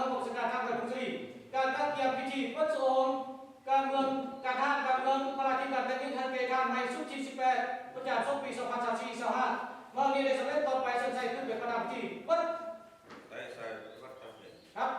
ຂອງການທາງໄປກຸງສະລີ ການກະກຽມພິທີເປີດສົມການເມືອງ, ການທະຫານ, ການເມືອງ, ພະລາທິການ ແລະ ເຕັກນິກ ໃຫ້ແກ່ທະຫານໃໝ່ຊຸດທີສິບແປດ ປະຈຳສົກປີສອງພັນຊາວສີ່ ຊາວຫ້າ ມານີ້ໄດ້ສຳເລັດ. ຕໍ່ໄປເຊີນໃສ່ຂຶ້ນເປັນປະທານພິທີເປີດ. ໄດ້ໃສ່ວັດຈຳເປັນ ຄັບ.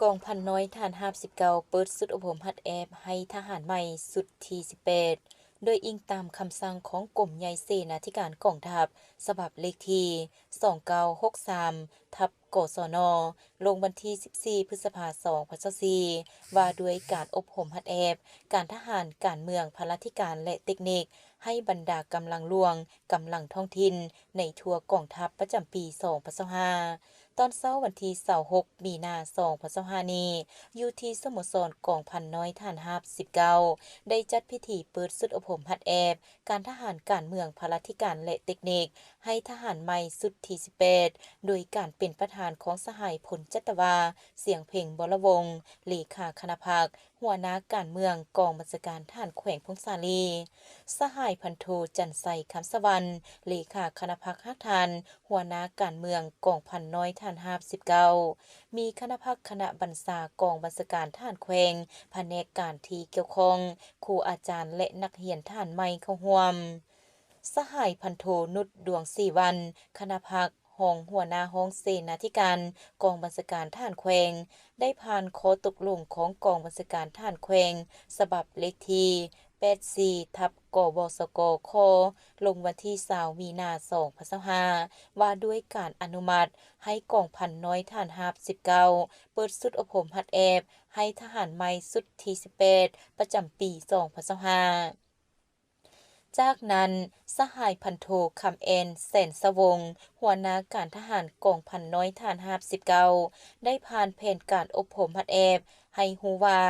ກອງພັນນ້ອຍທະຫານຮາບສິບເກົ້າ ເປີດຊຸດອົບຮົມຫັດແອບໃຫ້ທະຫານໃໝ່ຊຸດທີສິບແປດ ໂດຍອີງຕາມຄຳສັ່ງຂອງກົມໃຫຍ່ເສນາທິການກອງທັບ ສະບັບເລກທີສອງເກົ້າຫົກສາມ ທັບ ກສນ ລົງວັນທີສິບສີ່ ພຶດສະພາ ສອງພັນຊາວສີ່ ວ່າດ້ວຍການອົບຮົມຫັດແອບການທະຫານ, ການເມືອງ, ພະລາທິການ ແລະ ເຕັກນິກ ໃຫ້ບັນດາກຳລັງຫຼວງ, ກຳລັງທ້ອງຖິ່ນ ໃນທົ່ວກອງທັບ ປະຈຳປີສອງພັນຊາວຫ້າ. ຕອນເຊົ້າວັນທີຊາວຫົກ ມີນາ ສອງພັນຊາວຫ້ານີ້ ຢູ່ທີ່ສະໂມສອນກອງພັນນ້ອຍທະຫານຮາບສິບເກົ້າ ໄດ້ຈັດພິທີເປີດຊຸດອົບຮົມຫັດແອບ ການທະຫານ, ການເມືອງ, ພະລາທິການ ແລະ ເຕັກນິກ ໃຫ້ທະຫານໃໝ່ຊຸດທີສິບແປດ ໂດຍການເປັນປະທານຂອງສະຫາຍ ພົນຈັດຕະວາ ສຽງເພັງ ວໍລະວົງ ເລຂາຄະນະພັກ, ຫົວໜ້າການເມືອງກອງບັນຊາການທະຫານແຂວງຜົ້ງສາລີ, ສະຫາຍ ພັນໂທ ຈັນໄຊ ຄຳສະຫວັນ ເລຂາຄະນະພັກຮາກຖານ, ຫົວໜ້າການເມືອງກອງພັນນ້ອຍທະຫານຮາບສິບເກົ້າ, ມີຄະນະພັກຄະນະບັນຊາກອງບັນຊາການທະຫານແຂວງ, ພະແນກການທີ່ກ່ຽວຂ້ອງ, ຄູອາຈານ ແລະ ນັກຮຽນທະຫານໃໝ່ເຂົ້າຮ່ວມ. ສະຫາຍ ພັນໂທ ນຸດ ດວງສີວັນ ຄະນະພັກ, ຮອງຫົວໜ້າຫ້ອງເສນາທິການກອງບັນຊາການທະຫານແຂວງ ໄດ້ຜ່ານຂໍ້ຕົກລົງຂອງກອງບັນຊາການທະຫານແຂວງ ສະບັບເລກທີແປດສີ່ ທັບ ກວສກ ຂ ລົງວັນທີຊາວ ມີນາ ສອງພັນຊາວຫ້າ ວ່າດ້ວຍການອະນຸມັດໃຫ້ກອງພັນນ້ອຍທະຫານຮາບສິບເກົ້າ ເປີດຊຸດອົບຮົມຫັດແອບໃຫ້ທະຫານໃໝ່ຊຸດທີສິບແປດ ປະຈຳປີສອງພັນຊາວຫ້າ. ຈາກນັ້ນ, ສະຫາຍ ພັນໂທ ຄຳແອນ ແສນສະວົງ ຫົວໜ້າການທະຫານກອງພັນນ້ອຍທະຫານຮາບສິບເກົ້າ ໄດ້ຜ່ານແຜນການອົບຮົມຫັດແອບໃຫ້ຮູ້ວ່າ,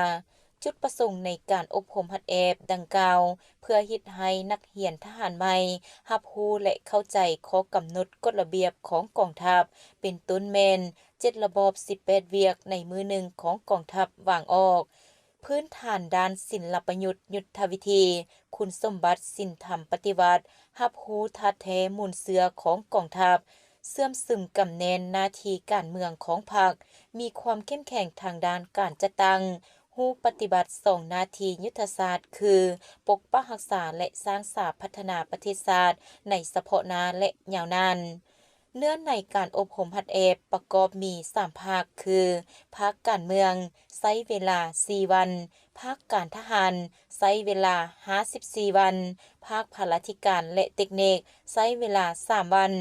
ຈຸດປະສົງໃນການອົບຮົມຫັດແອບດັ່ງກ່າວ ເພື່ອເຮັດໃຫ້ນັກຮຽນທະຫານໃໝ່ຮັບຮູ້ ແລະ ເຂົ້າໃຈຂໍ້ກຳນົດກົດລະບຽບຂອງກອງທັບ, ເປັນຕົ້ນແມ່ນ ເຈັດລະບອບ ສິບແປດວຽກໃນມື້ໜຶ່ງຂອງກອງທັບວາງອອກ, ພື້ນຖານດ້ານສິນລະປະຍຸດຍຸດທະວິທີ, ຄຸນສົມບັດສິນທຳປະຕິວັດ, ຮັບຮູ້ທາດແທ້ມູນເຊື້ອຂອງກອງທັບ, ເຊື່ອມຊຶມກຳແໜ້ນໜ້າທີ່ການເມືອງຂອງພັກ, ມີຄວາມເຂັ້ມແຂງທາງດ້ານການຈັດຕັ້ງ, ຮູ້ປະຕິບັດສອງໜ້າທີ່ຍຸດທະສາດ ຄື ປົກປັກຮັກສາ ແລະ ສ້າງສາພັດທະນາປະເທດຊາດໃນສະເພາະໜ້າ ແລະ ຍາວນານ. ເນື້ອໃນການອົບຮົມຫັດແອບປະກອບມີສາມພາກ ຄື ພາກການເມືອງ ໃຊ້ເວລາສີ່ວັນ, ພາກການທະຫານ ໃຊ້ເວລາຫ້າສິບສີ່ວັນ, ພາກພະລາທິການ ແລະ ເຕັກນິກ ໃຊ້ເວລາສາມວັນ.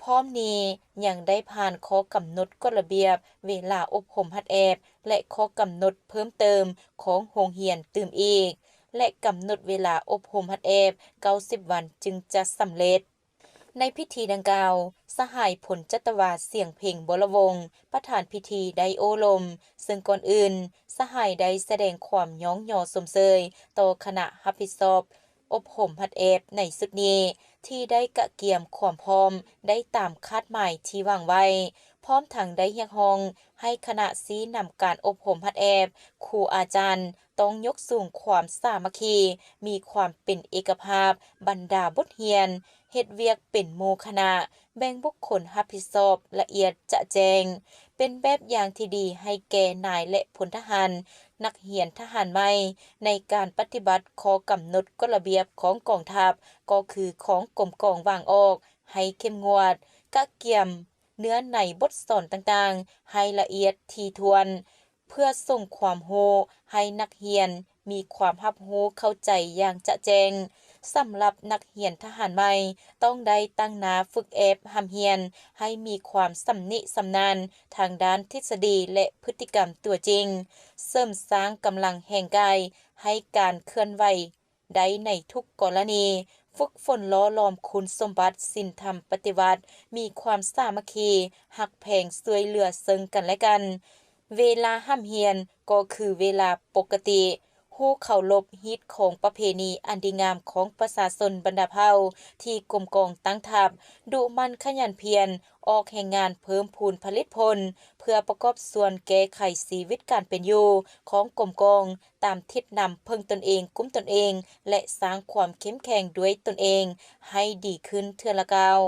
ພ້ອມນີ້ຍັງໄດ້ຜ່ານຂໍ້ກຳນົດກົດລະບຽບເວລາອົບຮົມຫັດແອບ ແລະ ຂໍ້ກຳນົດເພີ່ມເຕີມຂອງໂຮງຮຽນຕື່ມອີກ ແລະ ກຳນົດເວລາອົບຮົມຫັດແອບເກົ້າສິບວັນຈຶ່ງຈະສຳເລັດ. ໃນພິທີດັ່ງກ່າວ, ສະຫາຍ ພົນຈັດຕະວາ ສຽງເພັງ ວໍລະວົງ ປະທານພິທີໄດ້ໂອ້ລົມ, ເຊິ່ງກ່ອນອື່ນ ສະຫາຍໄດ້ສະແດງຄວາມຍ້ອງຍໍຊົມເຊີຍຕໍ່ຄະນະຮັບຜິດຊອບອົບຮົມຫັດແອບໃນຊຸດນີ້ ທີ່ໄດ້ກະກຽມຄວາມພ້ອມໄດ້ຕາມຄາດໝາຍທີ່ວາງໄວ້, ພ້ອມທັງໄດ້ຮຽກຮ້ອງໃຫ້ຄະນະຊີ້ນຳການອົບຮົມຫັດແອບ, ຄູອາຈານ ຕ້ອງຍົກສູງຄວາມສາມັກຄີ, ມີຄວາມເປັນເອກະພາບ, ບັນດາບົດຮຽນ, ເຮັດວຽກເປັນໝູ່ຄະນະ, ແບ່ງບຸກຄົນຮັບຜິດຊອບລະອຽດຈະແຈ້ງ, ເປັນແບບຢ່າງທີ່ດີໃຫ້ແກ່ນາຍ ແລະ ພົນທະຫານ, ນັກຮຽນທະຫານໃໝ່ ໃນການປະຕິບັດຂໍ້ກຳນົດກົດລະບຽບຂອງກອງທັບ, ກໍຄືຂອງກົມກອງວາງອອກໃຫ້ເຂັ້ມງວດ, ກະກຽມເນື້ອໃນບົດສອນຕ່າງໆໃຫ້ລະອຽດຖີ່ຖ້ວນ, ເພື່ອສົ່ງຄວາມຮູ້ໃຫ້ນັກຮຽນມີຄວາມຮັບຮູ້ເຂົ້າໃຈຢ່າງຈະແຈ້ງ, ສຳລັບນັກຮຽນທະຫານໃໝ່ ຕ້ອງໄດ້ຕັ້ງໜ້າຝຶກແອບຮ່ຳຮຽນ ໃຫ້ມີຄວາມຊຳນິຊຳນານ ທາງດ້ານທິດສະດີ ແລະ ພຶດຕິກຳຕົວຈິງ, ເສີມສ້າງກຳລັງແຮງກາຍ ໃຫ້ການເຄື່ອນໄຫວ ໄດ້ໃນທຸກກໍລະນີ, ຝຶກຝົນຫຼໍ່ຫຼອມຄຸນສົມບັດສິນທຳປະຕິວັດ, ມີຄວາມສາມັກຄີ, ຮັກແພງຊ່ວຍເຫຼືອເຊິ່ງກັນແລະກັນ. ເວລາຮ່ຳຮຽນກໍຄືເວລາປົກກະຕິ, ຮູ້ເຄົາລົບຮີດຄອງປະເພນີອັນດີງາມຂອງປະຊາຊົນບັນດາເຜົ່າ ທີ່ກົມກອງຕັ້ງທັບ, ດຸໝັ່ນຂະຫຍັນພຽນ, ອອກແຮງງານເພີ່ມພູນຜະລິດຜົນ ເພື່ອປະກອບສ່ວນແກ້ໄຂຊີວິດການເປັນຢູ່ຂອງກົມກອງ ຕາມທິດນຳເພິ່ງຕົນເອງ, ກຸ້ມຕົນເອງ ແລະ ສ້າງຄວາມເຂັ້ມແຂງດ້ວຍຕົນເອງໃຫ້ດີຂຶ້ນເທື່ອລະກ້າວ.